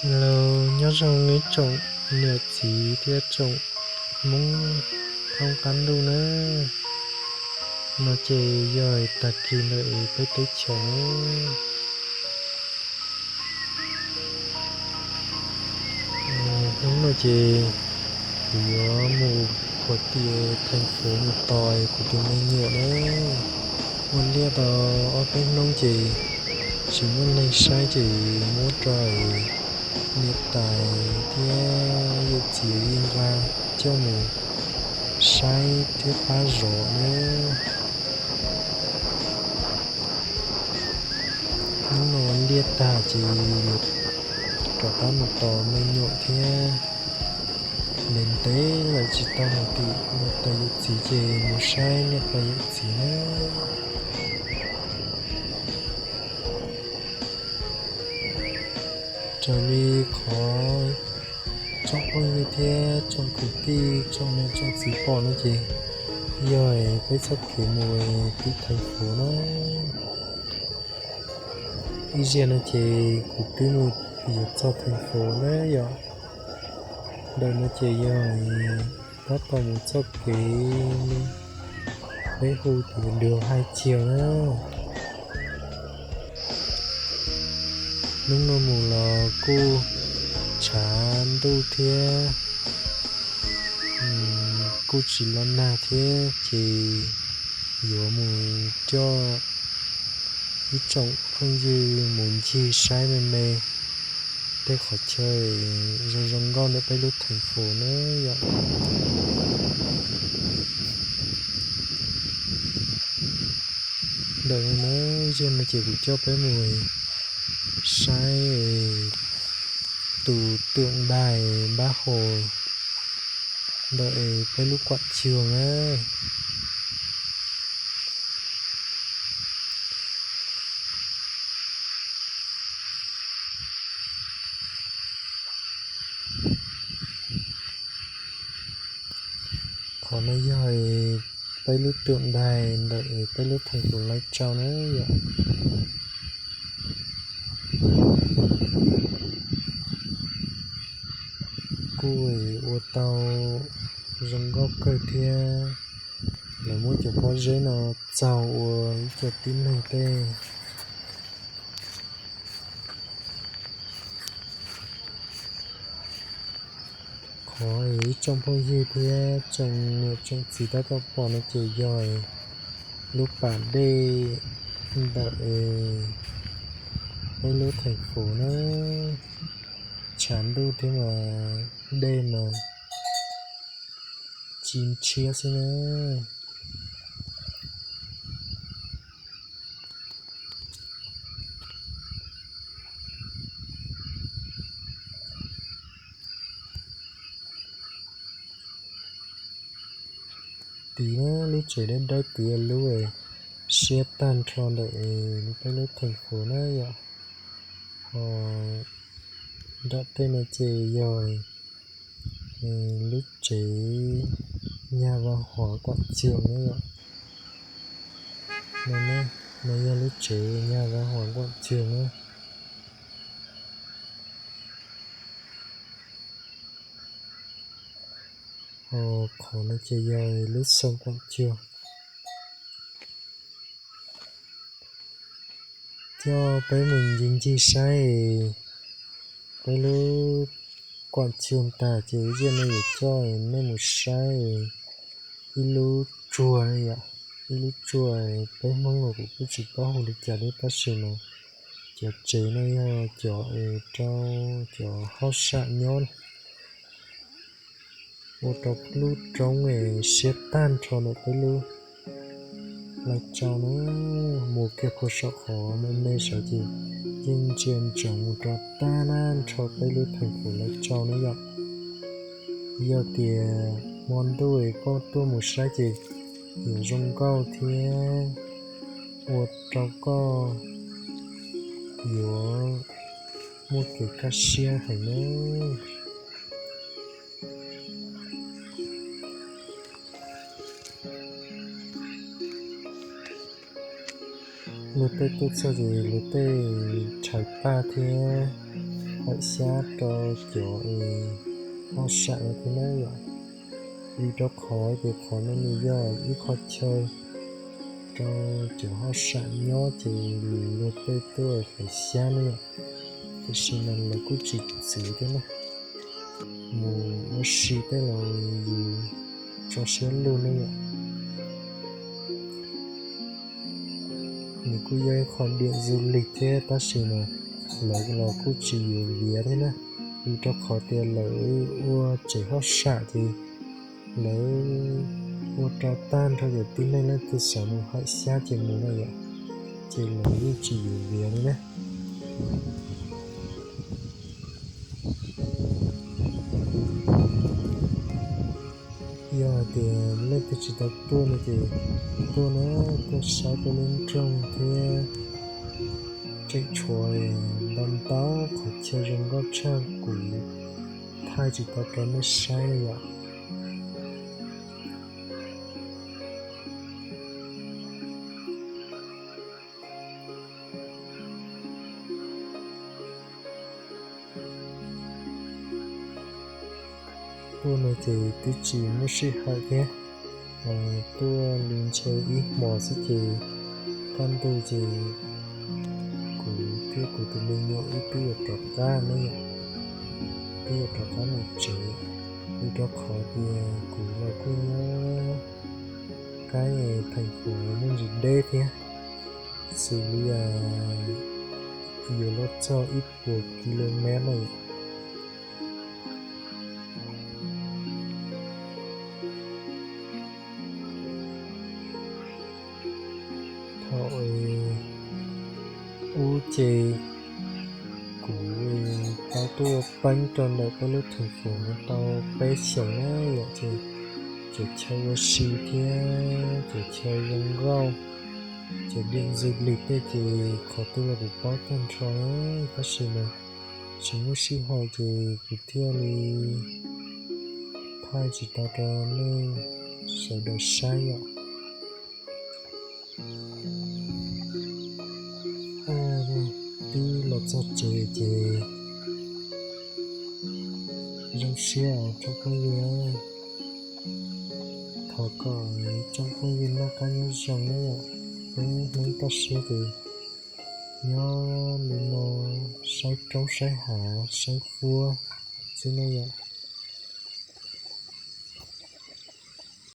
Hello, nyob zoo ib tsoom niam txiv thiab tsoom Hmoob thoob qab ntuj nawb. No ces yog tag kis ntawm peb teb chaws nawb. Hnub no ces kuv yuav mus qhuav tias theej fuv mus tos kuv tus me nyuam nawb. Ua liaj tau ob peb hnub ces tsis muaj neeg saib ces muab rau niam tais thiab yawm txiv nqa coj mus saib thiab pab zov nawb. Hnub no ua liaj tag ces yuav rov qab mus tos me nyuam thiab. Ntev ntev lawm tsis tau mus tim niam tais yawm txiv ces mus saib niam tais yawm txiv nawb. Raws li qhov tsoom phooj ywg thiab tsoom kwv tij tsoom niam tsoom txiv pom no ces yog peb txoj kev mus tim theej fuv na. Ib zaug no ces kuv twb mus yuav txog theej fuv na yom. Ntawm no ces yog tab tom mus txoj kev peb hu tias đường hai chiều na. Hnub no mus los kuj tshav ntuj thiab kuj tsis los nag thiab ces yuav mus coj ib tsoom phooj ywg mus ncig saib me me tej qhov chaw zoo zoo nkauj ntawm peb lub theej fuv na yom. Ntawm no na, zaum no ces kuv coj peb mus saib tus tượng đài Bác Hồ ntawm peb lub quảng trường na. Qhov no yog peb lub tượng đài ntawm peb lub theej fuv Lai Châu na yom. Kuj ua tau zoo nkauj kawg thiab. Lawv muab cov pob zeb no txaug ua ib co tib neeg tej. Qhov ib tsoom phooj ywg thiab tsoom niam tsoom txiv tab tom pom no ces yog lub pas dej ntawm peb lub theej fuv na. Tshav ntuj thiab mas dej mas tsis ntshiab xwb na. Tid na, lub tsev dawb dawb tid, lub siab tag nrho ntawm peb lub theej fuv na yom. Ho nram tej no ces yog lub tsev nhà văn hóa quảng trường na yom. No yog lub tsev nhà văn hóa quảng trường na. Ho qhov no ces yog lub xoo quảng trường. Coj peb mus ncig ncig saib peb lub quảng trường tas ces ib zaug no yuav coj nej mus saib ib lub tsuag, ib lub tsuag peb Hmoob los kuv kuj tsis paub hu li cas thiab tab sis mas cov tsev no yog cov es rau cov hauj sam nyob ua rau lub roob es siab tag nrho ntawm peb lub Lai Châu na. Mus kiag puag saum qhov me me sawv ces yeej ntsia ntsoov mus rau tag nrho peb lub theej fuv Lai Châu na yom. Yog tias hmo ntuj es koj tuaj mus saib ces yuav zoo nkauj thiab ua rau koj yuav muaj kev kaj siab heev na. Luag tej tuaj txog ces luag tej rhais paj thiab hawm xyab rau cov hauj sam no thiab na yom. Vim rau qhov tias qhov no nws yog ib qho chaw rau cov hauj sam nyob ces nws luag tej tuaj hawm xyab na yom. Tiam sis mas lawv kuj tsis txwv thiab na, mus ua si tej los yus tso siab lug ne yom. Nws kuj yog ib qho diam du lig thiab tab sis mas lawv los kuj tsis yuav viav thiab na, vim rau qhov tias lawv ua tsev hauj sam ces lawv ua rau tag nrho cov tib neeg leej twg xav mus hawm xyab ces mus na yom, ces lawv yeej tsis yuav viav li na. Yog hais tias leej twg tsis tau tuaj no ces tuaj na, tuaj saib peb lub nroog thiab tseem tshuav ntau ntau qhov chaw zoo nkauj tshaj kuv thaij tsis tau rau nej saib li yom. Tuaj no ces twb tsis muaj sij hawm thiab, tuaj li ntshe ib hmos xwb ces kaj ntug ces kuv thiab kuv tus me nyuam wb twb yuav rov qab ne yom, twb yuav rov qab mus tsev, vim rau qhov tias kuv los kuj nyob kab theem fuv muaj ntsis deb thiab, xws li yuav luag txog ib puas kis lus mev na yom. Thaum ub ces kuv tau tuaj ua peeb rau ntawm peb lub theem fuv no tau peb xyoos na yom, ces cov chaw ua si thiab cov chaw zoo nkauj, cov diam ntxwg lig tej ces qhov twg los kuv paub tag nrho na, tab sis mas tsis muaj sij hawm ces kuv thiaj li thaij tsis tau rau nej sawv daws saib yom. Twb los txog tsev ces zoo siab os tsoom phooj ywg. Thov kom tsoom phooj ywg noj qab nyob zoo na yom, peb Hmoob toj siab ces nyob li no saib roob saib hav saib huab xwb na yom.